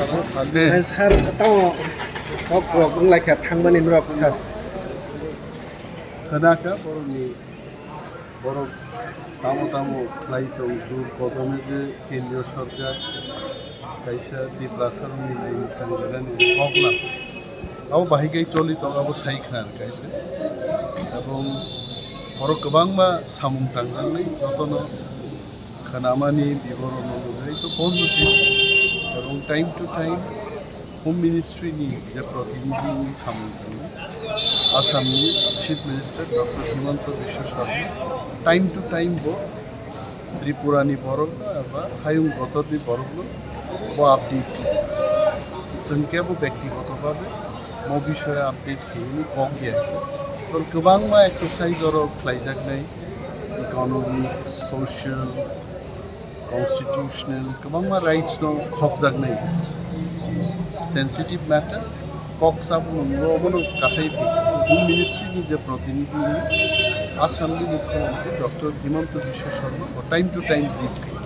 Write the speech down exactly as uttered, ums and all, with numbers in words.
Sir, tamo kok rok wng lai kha thangmani norok, sir. Khna kha borokni, borok tamo tamo khlai tong, jur kodome je kendriyo sorkar kaisa Tiprasa rokni laini thani rwnani koklam. Abo bahai khe choli tong, abo sai khna rwkha. Ebong borok kwbangma samung tangjaknai, jotono khnamani biboron no nugwi to positive, ebong time to time Home Ministry ni je protinidhi ni samung tangwi Assam ni Chief Minister Doctor Himanta Biswa Sarma time to time bo Tripura ni borok no eba hayung kotor ni borok no bo update. Chwng kebo byaktigoto bhabe mo bishoyo update khiyuni kok ya. Tol kwbangma exercise oro khlaijaknai, economic, social, constitutional, kwbangma rights no khopjaknai. Sensitive matter, kok sabmung bo obono kasai Home Ministry ni je protinidhi, Assam ni Mukhyamantri Doctor Himanta Biswa Sarma bo time to time brief khayo.